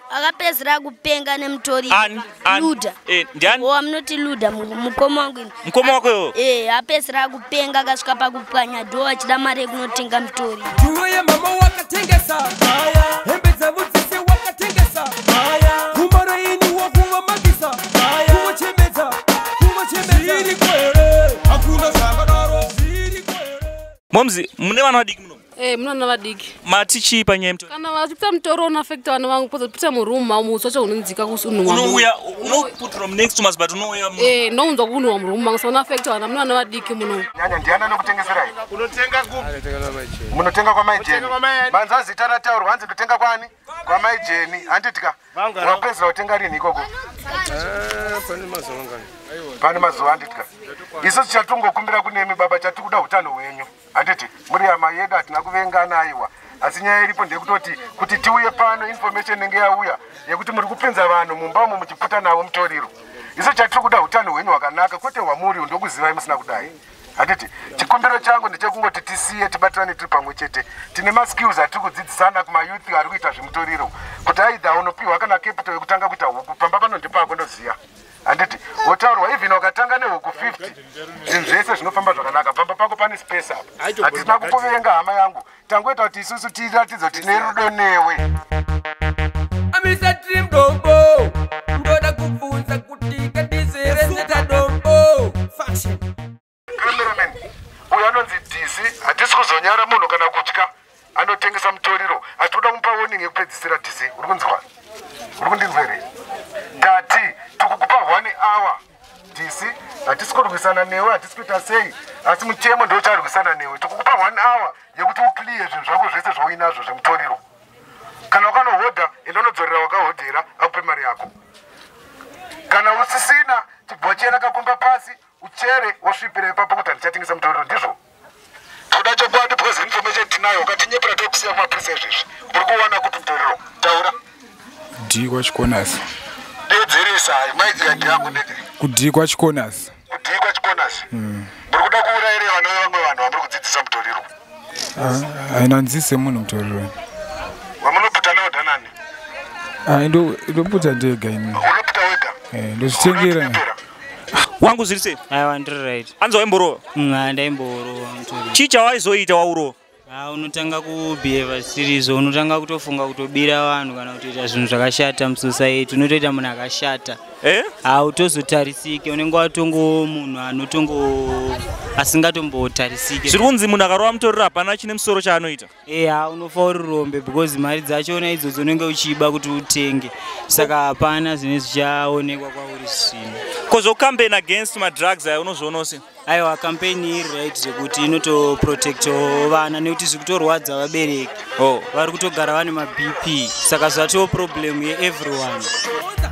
Akapedzera kupenga nemutoriro. Ani? Ani? Luda. Ndiani? Wamunoti Luda, mukoma wangu ini. Mukoma wako iwowo? Apedzera kupenga, akasvika pakupwanya dhoo achida mari yekunotenga mutoriro. Juwe yemama wakatengesa, hembe dzavo dzese wakatengesa, kumara ini wakuvamakisa, kuvochemedza, kuvochemedza. Zviriko here? Hakuna zvakadaro. Zviriko here? Momzi, mune vana vadiki muno? Muna vana vadiki. Mati chii panyaya yemutoriro? Kana vachipita mutoro unoafecta vana vangu, pozopita muroom mavo, musi wacho unonzika kusunhuwa. Unouya unoputirwa munext month, but unouya Ndinounzwa kunhuwa muroom mangu, saka unoafecta vana. Muna vana vadiki muno. Nyanya, ndiani anokutengeserai? Unotenga kupi? Munotenga kwamai Jeni. Unotenga kwamai ani? Manzwa zita rataurwa, hanzi ndotenga kwani? Kwamai Jeni. Handitika. Vanga. Wapedzera kutenga rini ikoko? Pane mazuva mangani? Pane mazuva, handitika. Isu chatingokumbira kunemi baba, chatikuda utano hwenyu. Handiti muri hama yedu, hatina kuvengana, aiwa. Asi nyaya iripo ndeyekutoti kuti tiuye pano, information inenge yauya yekuti muri kupinza vanhu mumba umu muchiputa navo mutoriro. Isu chatiri kuda utano hwenyu hwakanaka, kwete hwamuri ndokuzivai musina kudai. Handiti chikumbiro changu ndechekungoti tisiye tibatirane tiri pamwe chete. Tine maskills atiri kudzidzisana kumayouth ari kuita zvemutoriro, kuti aidha unopiwa kana capital yekutanga kuita huku pamba pano, ndepako ndoziya. Handiti wotaurwa, even wakatanga nehuku 50, zvinhu zvese zvinofamba zvakanaka pamba pako, pane space apa. Hatina kukuvenga, hama yangu, tangoita kuti isusu tiratidze kuti tine rudo newe. Amisa Dream Dombo, ndoda kubvunza kuti katizerezeta dombo fashion. Cameraman uyu anonzi DC. Hatisi kuzonyara munhu kana kutya anotengesa mutoriro, asi toda kumupa warning yekupedzisira. DC, uri kunzwa? Uri kundinzwa here? Ndati tikukupa one hour, DC. Hatisi kurwisana newe, hatisi kuita sei, asi mutemo ndocharwisana newe. Tikukupa one hour yekuti uclear zvinhu zvako zvese zvauinazvo zvemutoriro. Kana wakanohodha, enda unodzorera wakahodhera, akupe mari yako. Kana usisina, chibvochera kakomba pasi, uchere, wosvipira ipapo kuti handichatengesa mutoriro. Ndizvo toda chokwadi, because information tinayo. Ukatinyepera, tokusiya kumapurisa izvezvi. Uri kuwana kupi mutoriro? Taura. D kwaChikonasi. Dedzeresa, maiki yangu ndege. Kudhi kwaChikonasi. Kudii kwaChikonasi? Muri kuda kuurayire vana vevamwe vanhu vamuri kudzidzisa mutoriro? Haina nzise munhu mutoriro. Wamunoputa nawo dhanani? Ndoputa ndega ini. Unoputa wega? Ndozvitengera. Unotipera. Wangu, zviri sei? Aiwa, ndiri right. Anzi waimborova? Ndaimborova mutoriro. Chii chawaizoita waurova? Ah, unotanga kubehave zvisirizo, unotanga kutofunga kutobira vanhu kana kutoita zvinhu zvakashata musociety, unotoita munhu akashata. Eh? Hautozotarisike, unenge watongo munhu anotongo asingatombotarisike. Zviri kunzi munhu akarova mutoriro hapana chine musoro chaanoita. Ha, unofa uri rombe, because mari dzachona idzodzo unenge uchiba kuti utenge, saka hapana zvine zvichaonekwa kwauri zvisina. Kozvo campaign against madrugs aya, unozvionawo sei? Aiwa, campaign iri right, zvekuti inotoprotectawo vana, nekuti zviri kutorwadza vabereki. Oh. Vari kutogara vane maBP, saka zvatoo problem yeeveryone.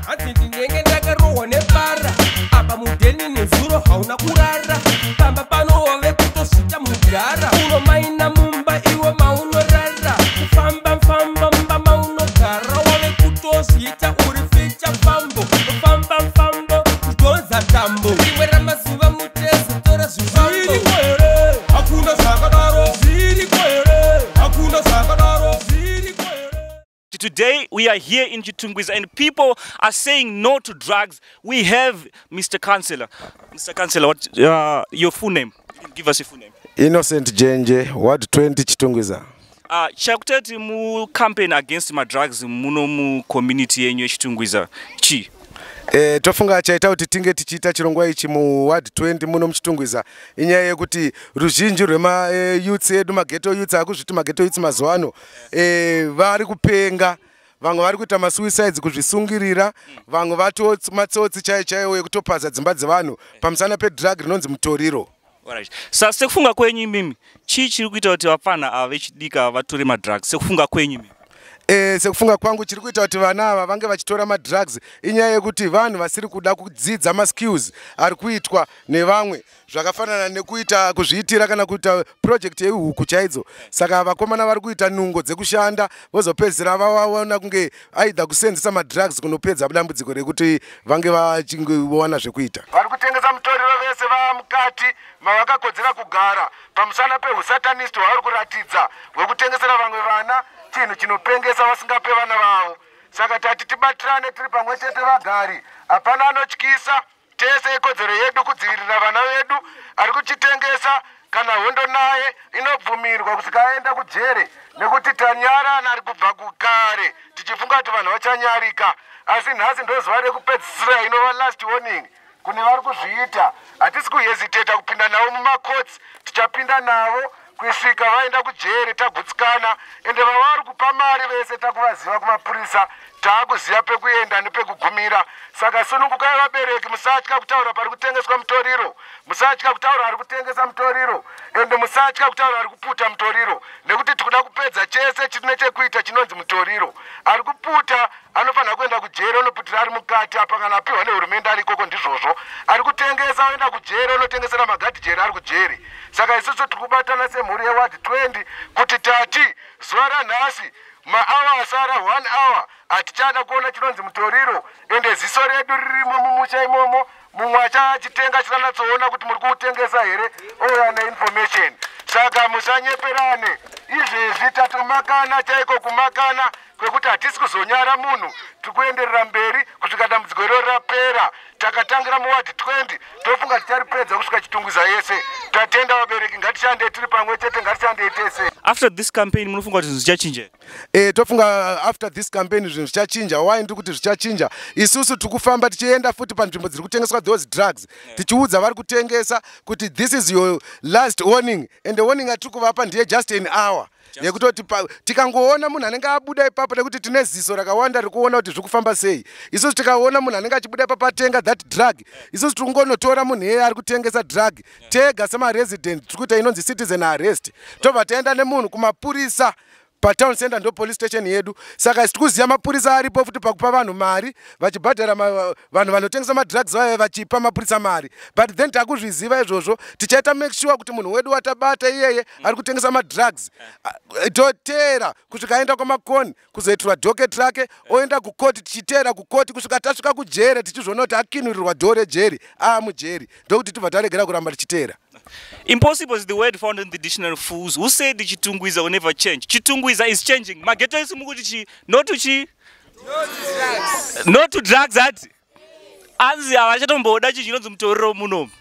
Hanzi ndinenge ndakarohwa nebara apa mudheni, nezuro hauna kurara pamba pano, wave kutosvita mudhara, unomaina mumba iwe maunorara, kufamba famba mumba maunogara, wave kutozviita uri ficha fambo, famba fambo, kudhonza tambo, rimwe ramazuva mutezo tora zvifambo. Zviriko here? Hakuna zvakadaro. Zviriko here? Hakuna zvakadaro. Zviriko here? Today we are here in Chitungwiza and people are saying no to drugs. We have Mr. Councillor. Mr. Councillor, what your full name? You can give us your full name. Innocent Jenje, Ward 20, Chitungwiza. Chakutati mu campaign against madrugs muno mu community yenyu yeChitungwiza chi? Tofunga chaita kuti tinge tichiita chirongwa ichi muward 20 muno muChitungwiza inyaya yekuti ruzhinji rwemayouths edu, maghetto youths, akuzviti maghetto youths mazuva ano, vari kupenga. Vamwe vari kuita masuicides, kuzvisungirira, vamwe vato matsotsi chaiwo chaiwo ekutopaza dzimba dzevanhu pamusana pedrug rinonzi mutoriro. Alright. Sa sekufunga kwenyu imimi, chii chiri kuita kuti vapfana ava vechidiki ava vatore madrugs? Sekufunga kwenyu imimi. Sekufunga kwangu, chiri kuita kuti vana ava vange vachitora madrugs inyaya yekuti vanhu vasiri kuda kudzidza maskills ari kuitwa nevamwe, zvakafanana nekuita kuzviitira kana kuita project yehuku chaidzo. Saka vakomana vari kuita nungo dzekushanda, vozopedzisira vawaona kunge aidha kusenzesa madrugs kunopedza dambudziko rekuti vange vachingowana zvekuita. Vari kutengesa mutoriro vese vamukati mavakakodzera kugara pamusana peusatanist hwavari kuratidza hwekutengesera vamwe vana chinhu chinopengesa vasingape vana vavo. Saka tati tibatirane tiri pamwe chete vagari, hapana anotyisa, tese ikodzero yedu kudzivirira vana vedu. Ari kuchitengesa kana hondo naye inobvumirwa kusvika aenda kujere, nekuti tanyarana ari kubva kukare tichifunga kuti vanhu vachanyarika, asi nhasi ndozuva rekupedzisira inova last warning kune vari kuzviita. Hatisi kuhesitata kupinda navo mumakotsi, tichapinda navo kusvika vaenda kujere tagutsikana. Ende vavari kupa mari vese takuvaziva kumapurisa, taakuziva pekuenda nepekugumira. Saka sunungukai vabereki, musatya kutaura pari kutengeswa mutoriro, musatya kutaura ari kutengesa mutoriro, ende musatya kutaura ari kuputa mutoriro, nekuti tikuda kupedza chese chine chekuita chinonzi mutoriro. Ari kuputa anofanira kuenda kujere, unoputira ari mukati apa, kana apiwa nehurumende ari ikoko ndizvozvo. Ari kutengesa oenda kujere, unotengesera magadhijeri ari kujere. Saka isusu tiri kubatana semhuri yeward 20 kuti tati zuva ranhasi maawa asara 1 hour hatichada kuona chinonzi mutoriro. Ende ziso redu ririmo mumusha imomo, mumwe achachitenga achinanatsoona kuti muri kuutengesa here, ouya neinformation. Saka musanyeperane, izvezvi tatomakana chaiko kumakana kwekuti hatisi kuzonyara munhu, tiri kuenderera mberi kusvika dambudziko iroro rapera. Takatangira muward 20, tofunga ticharipedza kusvika Chitungwiza yese. Tatenda vabereki, ngatishandei tiri pamwe chete, ngatishandei tese. After this campaign munofunga kuti zvinhu zvichachinja? Tofunga after this campaign zvinhu zvichachinja. Why ndiri kuti zvichachinja? Isusu tiri kufamba tichienda futi panzvimbo dziri kutengeswa those drugs, tichiudza vari kutengesa kuti this is your last warning, and the warning atiri kuvapa ndiye just an hour yekutoti tikangoona munhu anenge abuda ipapo, nekuti tine ziso rakawanda riri kuona kuti zviri kufamba sei. Isusu tikaona munhu anenge achibuda ipapo atenga that drug, isusu tiri kungonotora munhu iyeye ari kutengesa drug tega semaresident, tiri kuita inonzi citizen arrest, tobva taenda nemunhu kumapurisa patown center, ndo police station yedu. Saka tiri kuziva mapurisa aripo futi pakupa vanhu mari, vachibhadhara vanhu vanotengesa madrugs vaya, vachipa mapurisa mari. But then takuzviziva izvozvo, tichaita make sure kuti munhu wedu watabata iyeye ari kutengesa madrugs, toteera kusvika aenda kwaMakoni kuzoitirwa docket rake, oenda kukoti, tichiteera kukoti kusvika tasvika kujere, tichizoona kuti akinurirwa dhoo rejeri, aamujeri, ndokuti tibva taregera kuramba tichiteera. Impossible is the word found in the dictionary fools who said Chitungwiza will never change. Chitungwiza is changing. Mageto isi mukuti chi no to chi no to drugs ati. Anzi havachatomboda chi chinonzi mutoriro munomu.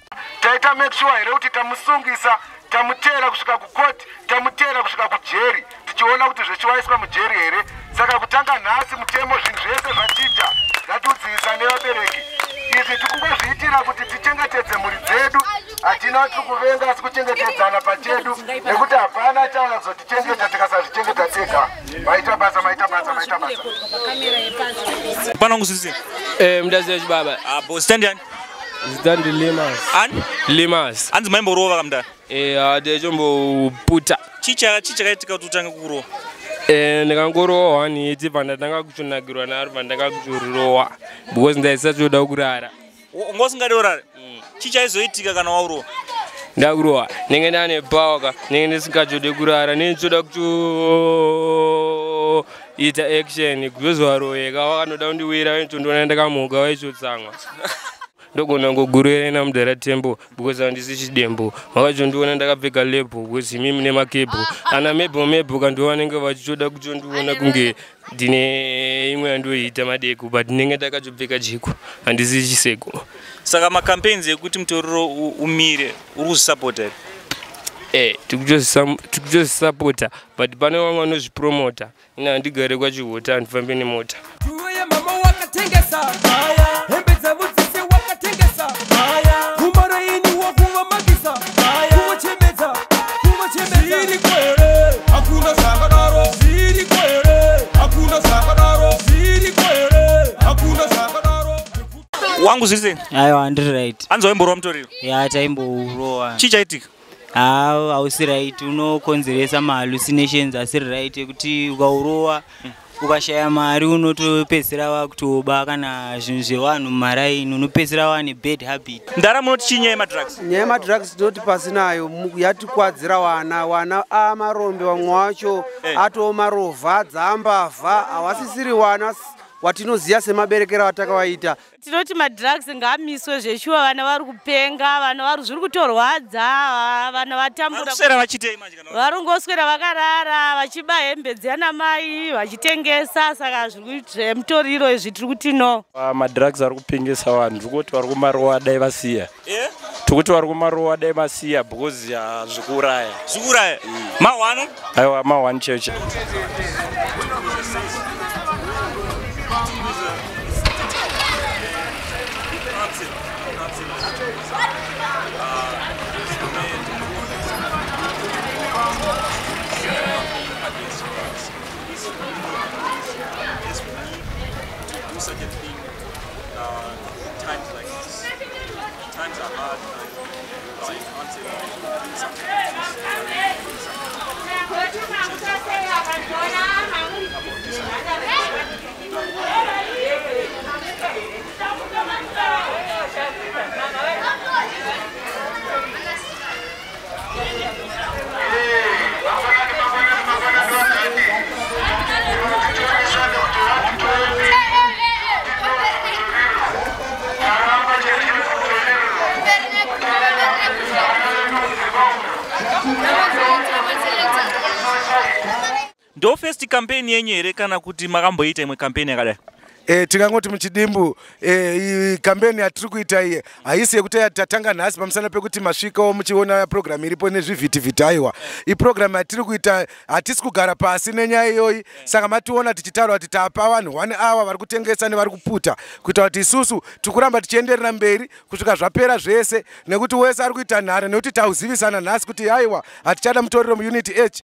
Taita make sure here kuti tamusungisa, tamuteera kusvika kukoti, tamuteera kusvika kujeri, tichiona kuti zvechiwaiswa mujeri here. Saka kutanga nhasi mutemo zvinhu zvese zvachinja. Ngatiudzivisane vabereki, izvi tikungozviitira kuti tichengetedze mhuri dzedu. Hatina tiri kuvenga, asi kuchengetedzana pachedu, nekuti hapana chauya kuzotichengeta tikasazvichengeta tega. Maita basa, maita basa, maita basa. Pana ngusisi. Mdaziya chibaba. Ah, bo stand yani. Zita ndi Limas. Ani? Limas. Anzi maimborova kamdara. Chomboputa. Chicha chicha kaitika kuti utange kurova. Ndikangorowa one hit, pandatanga kuchonakirwa naro, pandanga kuchorirowa because ndaisachoda kurara. Unga usingadi urare? Chicha izoitika kana waurova. Ndakurowa nenge ndane power ka, nenge ndisingachode kurara, nendichoda kuchoita action kuzozovaroveka vakanoda kundiwira, vaitondiona ndakamuka vaichotsamwa. Ndogona ngogurira mudhara tembo because handisi chidembo, makachondiona ndakapfeka lebo because imi mune makebho ana mebho mebho kandiwo vanenge vachichoda kuchondiona kunge ndine imwe yandoita madeko, but ndinenge ndakachopfeka jiko, handisi chiseko. Saka macampaigns ekuti mutoriro umire uri kuzvisapota here? Tikuchozvisapota, but pane vamwe vanozvipromota. Ine handigare kwachihota, handifambe nemota. Uye mama wakatengesa hembe dzavo dzese, wakatengesa kumaraini, wakuvamakisa, kuvochemedza, kuvochemedza. Zviriko here? Hakuna zvakadaro. Zviriko here? Hakuna zvakadaro. Zviriko here? Hakuna zvakadaro. Wangu zviri sei? Aiwa, ndiri right. Anzi waimborova mutoriro. Ya, taimbourowa. Chii chaitika? Ha, hausi right, unokonzeresa mahallucinations asiri right, ekuti ukaurowa ukashaya mari unotopedzisira wakutoba kana zvinhu zvevanhu mumaraini, unopedzisira wane bad habit. Ndara munoti chii nyaya yemadrugs? Nyaya yemadrugs tinoti pasinayo yatikwadzira wana, wana amarombe, vamwe wacho atoo marovha, dzambavha, havasisiri wana. Watinoziva semaberekero atakavaita. Tinoti madrugs ngaamiswe zveshuwa. Vana vari kupenga, vana vari, zviri kutorwadza, vana vatambura. Kuswera vachitei manje kana? Vari ngoswera vakarara vachiba hembe dziana mai vachitengesa. Saka zviri zvemutoriro izvi, tiri kuti no. Madrugs ari kupengesa vanhu. Tiri kuti vari kumarowa dai vasiya. Tikuti vari kumarowa dai vasiya because zvikuuraya. Zvikuuraya mahwano. Aiwa, ma1 church. Do such a thing in times like this. Times are hard. I can't say doing something like this. Doing something about this. Ndo first campaign yenyu here kana kuti makamboita imwe campaign yakadai? Tingangoti muchidimbu, campaign yatiri kuita iyi haisi yekuti tatanga nhasi pamusana pekuti masvikawo muchiona program iripo nezvivhitivhiti. Aiwa, iprogram yatiri kuita, hatisi kugara pasi nenyaya iyoyi. Saka mationa tichitaura kuti tapa vanhu 1 hour vari kutengesa nevari kuputa, kuita kuti isusu tikuramba tichienderera mberi kusvika zvapera zvese, nekuti wese ari kuita nhare, nekuti tauzivisana nhasi kuti aiwa, hatichada mutoriro muUnit H.